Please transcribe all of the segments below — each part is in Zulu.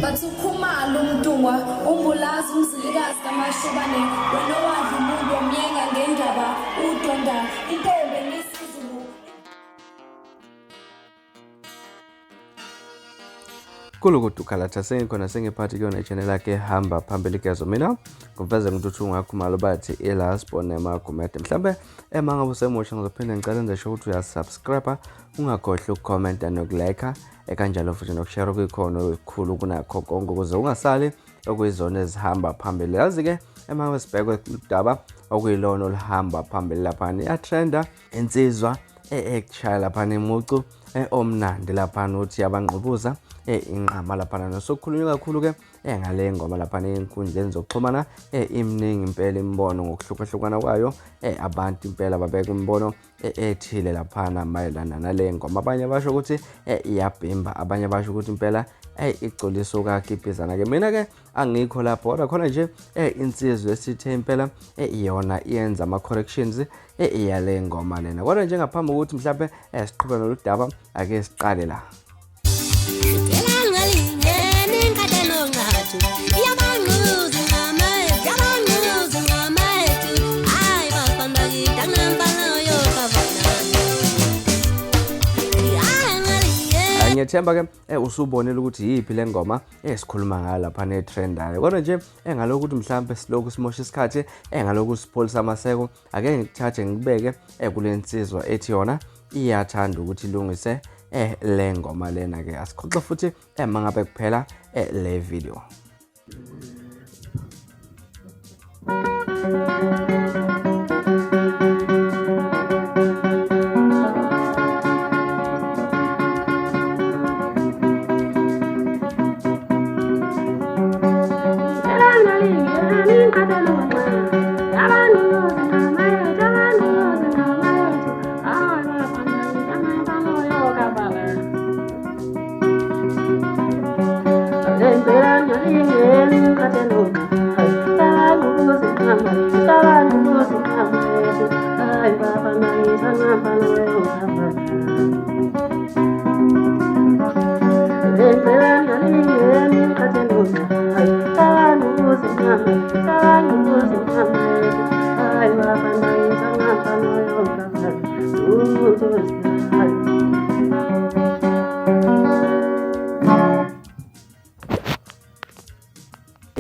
Bathi uKhumalo uMntungwa uMbulazi uMzilikazi kaMashobane wena owadla umuntu wamyenga ngendaba udonda intombi emisizulu. Kulukudu Khalatha sengikhona sengiphathi kuyona i-channel yakhe ehamba phambili gezo mina ngiveze ngintuthu ngakhumalo bathi ilasbon emagumede mhlambe ema ngabe usemusha ngizophinde ngicela enze sure ukuthi uyasubscribe ungakhohlwa ukukhomenta nokulike ekanjalo futhi nokushare okuyikhona okukhulu kunakho konke ukuze ungasali okuyizona ezihamba phambili yazi-ke ema ngabe sibhekwe udaba okuyilona oluhamba phambili laphana iyatrenda insizwa ekushaya laphana imucu omnandi laphana uthi yabangqubuza inqama laphana nosokukhulunywa kakhulu-ke ngale ngoma laphana ey'nkundleni zokuxhumana iminingi impela imibono ngokuhlukahlukana kwayo abantu impela babeka imibono ethile laphana mayelana nale ngoma abanye basho ukuthi iyabhimba abanye basho ukuthi impela igcolisa okakipizana-ke mina-ke angikho lapho kodwa khona nje insizwa esithe impela iyona iyenza ama-corrections yale ngoma lena kodwa nje ngaphambi kokuthi mhlawumbe siqhube nolu daba ake siqale la. Ngiyethemba ke usubonile ukuthi yiphi le ngoma esikhuluma ngayo lapha netrendayo kodwa nje engalokhu ukuthi mhlawumbe silokhu simosha isikhathi engalokhu sipholisa amaseko ake ngikuthathe ngikubeke kule nsizwa ethi yona iyathanda ukuthi ilungise le ngoma lena ke asikhoxe futhi mangabe kuphela le video.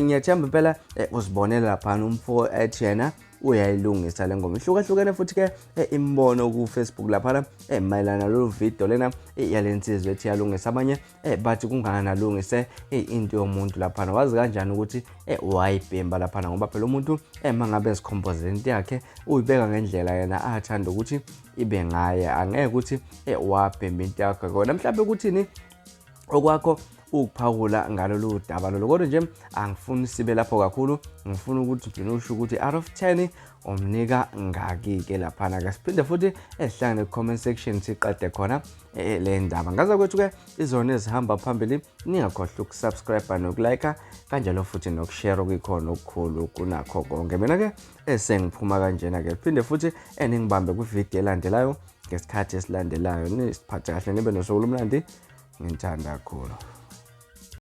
Ngiyathemba impela uzibonela laphana umfo ethi yena uyayilungisa le ngoma ihlukahlukene futhi ke imibono ku-Facebook laphana mayelana nalolu video lena yale nsizwa ethi yalungisa abanye bathi kungani alungise into yomuntu laphana wazi kanjani ukuthi wayibhemba laphana ngoba phela umuntu uma ngabe ezikhombozela into yakhe uyibeka ngendlela yena athanda ukuthi ibe ngaye angeke ukuthi wabhemba into yakhe kona mhlawumbe ukuthini okwakho ukuphawula ngalolu daba lolo kodwa nje angifuni sibe lapho kakhulu ngifuna ukuthi ugcine usho ukuthi out of 10 umnika ngaki-ke laphana-ke siphinde futhi esihlangane ku-comment section siqede khona le ndaba ngaza kwethu-ke izona ezihamba phambili ningakhohlwa ukusubscribe nokulike kanjalo futhi nokushare okuyikhona okukhulu kunakho konke mina-ke esengiphuma kanjena-ke phinde futhi eningibambe kwividiyo elandelayo ngesikhathi esilandelayo nisiphathe kahle nibe nosuku olumnandi ngithanda kakhulu.